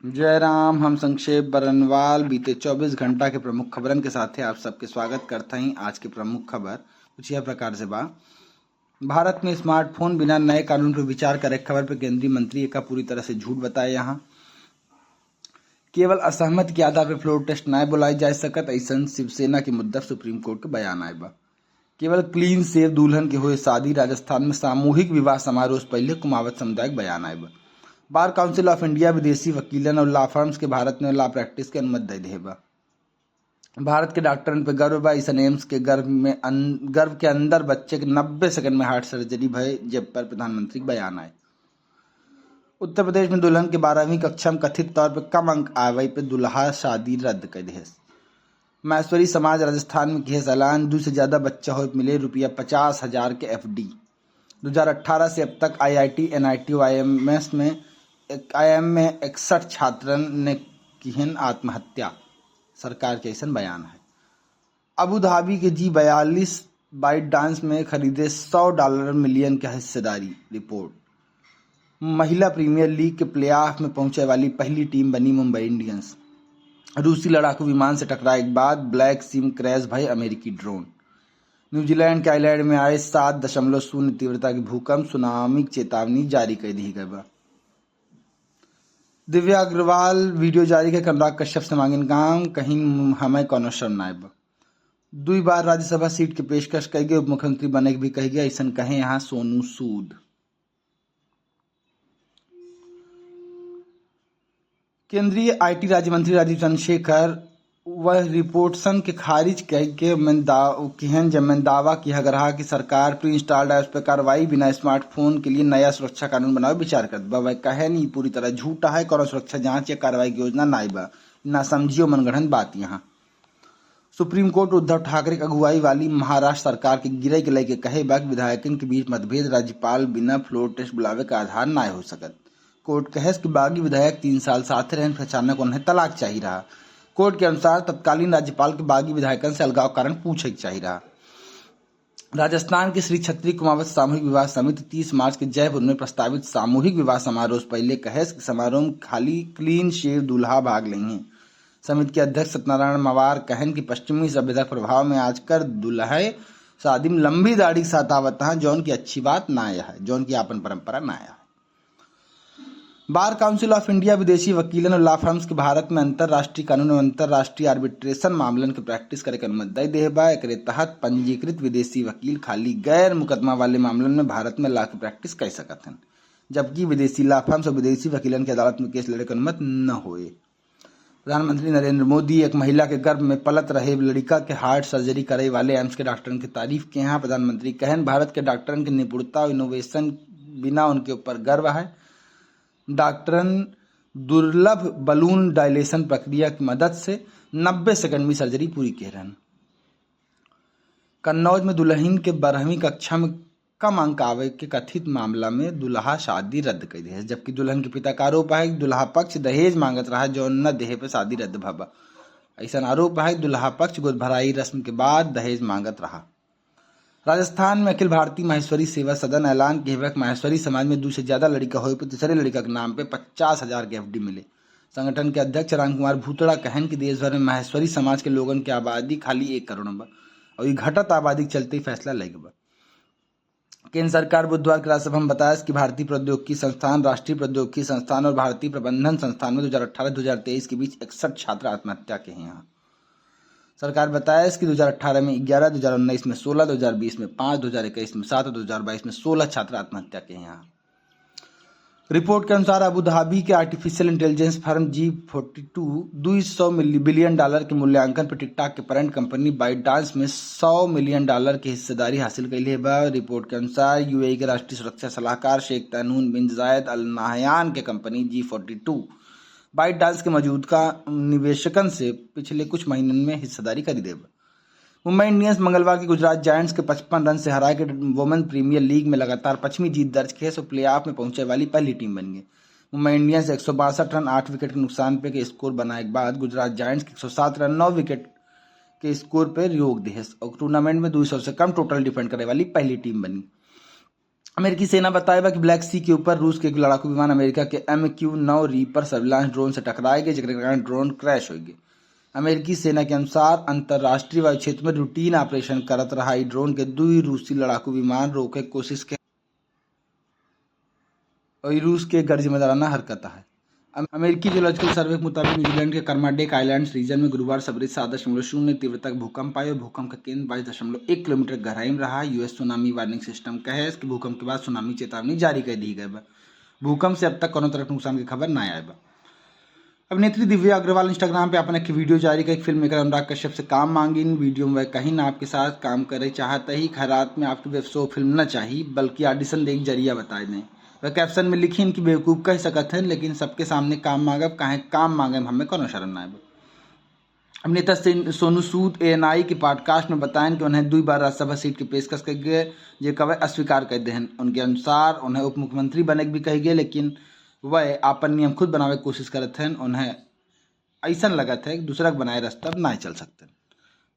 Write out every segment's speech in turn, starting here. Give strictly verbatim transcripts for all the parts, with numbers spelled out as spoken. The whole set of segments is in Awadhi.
जय राम, हम संक्षेप बरनवाल। बीते चउबीस घंटा के प्रमुख खबरन के साथे आप सबके स्वागत करत हई। आज के प्रमुख खबर कुछ यह प्रकार से बा। भारत में स्मार्टफोन बिना नए कानून पर विचार करे के खबर पे केंद्रीय मंत्री एका पूरी तरह से झूठ बताए। यहाँ केवल असहमति के आधार पर फ्लोर टेस्ट नाय बुलाए जा सकत, ऐसन शिवसेना के मुद्दा पर सुप्रीम कोर्ट के बयान आए बा। केवल क्लीन शेव दुल्हन के होए शादी, राजस्थान में सामूहिक विवाह समारोह से पहले कुमावत समुदाय के बयान आए बा। बार काउंसिल ऑफ इंडिया विदेशी वकीलन और लॉ फर्म्स के भारत में लॉ प्रैक्टिस के अनुमति दे दे बा। भारत के डॉक्टरन पे गर्व बा, ऐसन एम्स के गर्भ में अन-, गर्भ के अंदर बच्चे के नब्बे सेकंड में हार्ट सर्जरी भय, जेब पर प्रधानमंत्री के बयान आए। उत्तर प्रदेश में दुल्हन के बारहवीं कक्षा में कथित तौर पर कम अंक आवे पे दुल्हा शादी रद्द कर दिहस। महेश्वरी समाज राजस्थान में किहस ऐलान, दू से ज्यादा बच्चा होए पे मिले रुपया पचास हजार के एफडी। दो हज़ार अठारह से अब तक आईआईटी, एनआईटी और आईएमएस में एक, आईएम में इकसठ छात्रन ने किहन आत्महत्या, सरकार के ऐसन बयान है। अबू धाबी के जी बयालीस बाइट डांस में खरीदे सौ डॉलर मिलियन के हिस्सेदारी। रिपोर्ट। महिला प्रीमियर लीग के प्लेऑफ में पहुंचे वाली पहली टीम बनी मुंबई इंडियंस। रूसी लड़ाकू विमान से टकराए के बाद ब्लैक स्विम क्रैश भय अमेरिकी ड्रोन। न्यूजीलैंड के आइलैंड में आए सात दशमलव शून्य तीव्रता के भूकंप, सुनामी के चेतावनी जारी कर दी गई बा। दिव्या अग्रवाल वीडियो जारी के अनुराग कश्यप से मांगिन काम, कहीं हमें कौनो शर्म ना आए बा। दुई बार राज्यसभा सीट के पेशकश कई गए, उप मुख्यमंत्री बने के भी कही गया, ऐसन कहे यहाँ सोनू सूद। केंद्रीय आईटी राज्य मंत्री राजीव चंद्रशेखर वह रिपोर्ट्सन के खारिज कह के मन दा-, किहन जब मन दावा किया गया कि सरकार प्री इंस्टॉल्ड ऐप्स पर कार्रवाई बिना स्मार्टफोन के लिए नया सुरक्षा कानून बनावे विचार करत बा। वह कहन ई पूरी तरह झूठा है, कौनो सुरक्षा जांच या कार्रवाई की योजना नाई बा, ना समझियो मनगढ़ंत बात यहाँ। सुप्रीम कोर्ट उद्धव ठाकरे की अगुवाई वाली महाराष्ट्र सरकार के गिरे के लेके कहे बा कि विधायकन के बीच मतभेद राज्यपाल बिना फ्लोर टेस्ट बुलावे का आधार नाय हो सकत। कोर्ट कहेस कि बागी विधायक तीन साल साथ रहन, फिर अचानक उन्हें तलाक चाही रहा। कोर्ट के अनुसार तत्कालीन राज्यपाल के बागी विधायकन से अलगाव कारण पूछे के चाही रहा। राजस्थान के श्री छत्री कुमावत सामूहिक विवाह समिति तीस मार्च के जयपुर में प्रस्तावित सामूहिक विवाह समारोह से पहले कहेस कि समारोह में खाली क्लीन शेव दूल्हा भाग लेंगे। समिति के अध्यक्ष सत्यनारायण मवार कहन कि पश्चिमी सभ्यता के प्रभाव में आजकल दुल्हे शादी में लंबी दाढ़ी के साथ आवत हैं, जौन की अच्छी बात ना है, जौन की आपन परंपरा ना है। बार काउंसिल ऑफ इंडिया विदेशी वकीलन और लॉ फर्म्स के भारत में अंतर्राष्ट्रीय कानून और अंतर्राष्ट्रीय आर्बिट्रेशन मामलन के प्रैक्टिस करे के अनुमति दे देहे बा। एकरे तहत पंजीकृत विदेशी वकील खाली गैर मुकदमा वाले मामलन में भारत में लॉ के प्रैक्टिस कर सकत हैं, जबकि विदेशी लॉ फर्म्स और विदेशी वकीलन के अदालत में केस लड़े के अनुमति न होए। प्रधानमंत्री नरेंद्र मोदी एक महिला के गर्भ में पलत रहे लड़िका के हार्ट सर्जरी करे वाले एम्स के डॉक्टरन के तारीफ के यहाँ। प्रधानमंत्री कहन, भारत के डॉक्टरन के निपुणता और इनोवेशन बिना उनके ऊपर गर्व है। डॉक्टरन दुर्लभ बलून डायलेशन प्रक्रिया की मदद से नब्बे सेकंड में सर्जरी पूरी के रहन। कन्नौज में दुल्हन के बारहवीं कक्षा में कम अंक आवे के कथित मामला में दुल्हा शादी रद्द कर दिया, जबकि दुल्हन के पिता का आरोप है कि दुल्हा पक्ष दहेज मांगत रहा, जो न देहे पर शादी रद्द भवा। ऐसा आरोप है कि दुल्हा पक्ष गोदभराई रस्म के बाद दहेज मांगत रहा। राजस्थान में अखिल भारतीय माहेश्वरी सेवा सदन ऐलान के हवक माहेश्वरी समाज में दू से ज्यादा लड़िका होए पर तीसरे लड़िका के नाम पे पचास हजार के एफडी मिले। संगठन के अध्यक्ष राम कुमार भूतड़ा कहन कि देश भर में माहेश्वरी समाज के लोगन के आबादी खाली एक करोड़ बा और ई घटत आबादी के चलते ही फैसला लेके बा। केंद्र सरकार बुधवार के राज्यसभा में बताया कि भारतीय प्रौद्योगिकी संस्थान, राष्ट्रीय प्रौद्योगिकी संस्थान और भारतीय प्रबंधन संस्थान में दो हज़ार अठारह दो हज़ार तेईस के बीच इकसठ छात्र आत्महत्या के हैं। यहाँ सरकार बताया कि दो हज़ार अठारह में ग्यारह, दो हज़ार उन्नीस में सोलह, दो हज़ार बीस में पाँच, दो हज़ार इक्कीस में सात और दो हज़ार बाईस में सोलह छात्र आत्महत्या के हैं। यहाँ रिपोर्ट के अनुसार अबू धाबी के आर्टिफिशियल इंटेलिजेंस फर्म जी फोर्टी टू दो सौ मिली-, बिलियन डॉलर के मूल्यांकन पर टिकटॉक के पेरेंट कंपनी बाइट डांस में सौ मिलियन डॉलर की हिस्सेदारी हासिल कैले बा। रिपोर्ट के अनुसार यूएई के राष्ट्रीय सुरक्षा सलाहकार शेख तहनून बिन जायद अल नाहयान के कंपनी जी फोर्टी टू बाइट डांस के मौजूदा निवेशकन से पिछले कुछ महीनन में हिस्सेदारी खरीदे बा। मुंबई इंडियंस मंगलवार के गुजरात जायंट्स के पचपन रन से हरा के वुमेन प्रीमियर लीग में लगातार पचवीं जीत दर्ज किहस और प्लेऑफ में पहुंचे वाली पहली टीम बन गई। मुंबई इंडियंस एक सौ बासठ रन, आठ विकेट के नुकसान पे के स्कोर बनाए के बाद गुजरात जायंट्स के एक सौ सात रन, नौ विकेट के स्कोर पे रोक दिहस और टूर्नामेंट में दो सौ से कम टोटल डिफेंड करे वाली पहली टीम बनी। अमेरिकी सेना बताए बा कि ब्लैक सी के ऊपर रूस के एक लड़ाकू विमान अमेरिका के एम क्यू नौ रीपर सर्विलांस ड्रोन से टकराए गए, जेकरे कारण ड्रोन क्रैश हो गए। अमेरिकी सेना के अनुसार अंतर्राष्ट्रीय वायु क्षेत्र में रूटीन ऑपरेशन करत रहा ई ड्रोन के दुई रूसी लड़ाकू विमान रोके के कोशिश के और रूस के गैर जिम्मेदाराना हरकत है। अम-, अमेरिकी जियोलॉजिकल सर्वे के मुताबिक न्यूजीलैंड के कर्माडेक आइलैंड्स रीजन में गुरुवार सबरे सात दशमलव शून्य तीव्रता के भूकंप आयो। भूकंप का केंद्र बाईस दशमलव एक किलोमीटर गहराई में रहा। यूएस सुनामी वार्निंग सिस्टम कहे कि भूकंप के बाद सुनामी चेतावनी जारी कर दी गई बा। भूकंप से अब तक कोनो तरह के नुकसान की खबर ना आए बा। अभिनेत्री दिव्या अग्रवाल Instagram पे अपन एक वीडियो जारी कर एक फिल्म मेकर अनुराग कश्यप से काम मांगिन। वीडियो में वह कहिन, आपके साथ काम करे चाहत ही, खैरात में आपके वेब शो फिल्म न चाही, बल्कि ऑडिशन दे एक जरिया बताए दें। वह कैप्शन में लिखिन कि बेवकूफ़ कह सकत हैं, लेकिन सबके सामने काम मांगब, काहे काम मांगे में हमें कोनो शर्म ना आए। अभिनेता से-, सोनू सूद एएनआई के पॉडकास्ट में बताएन कि उन्हें दुई बार राज्यसभा सीट की पेशकश कर गए, जे कवे अस्वीकार कर देहन। उनके अनुसार उन्हें उप मुख्यमंत्री बने के भी कही गए, लेकिन वह आपन नियम खुद बनावे के कोशिश करत हैं। उन्हें ऐसन लगत है कि दूसरा के बनाए रास्ता पर ना चल सकते।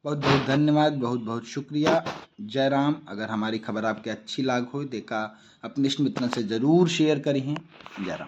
बहुत बहुत धन्यवाद, बहुत बहुत शुक्रिया। जय राम। अगर हमारी खबर आपके अच्छी लाग हो, देखा अपने इष्ट मित्रन से जरूर शेयर करिहें। जय राम।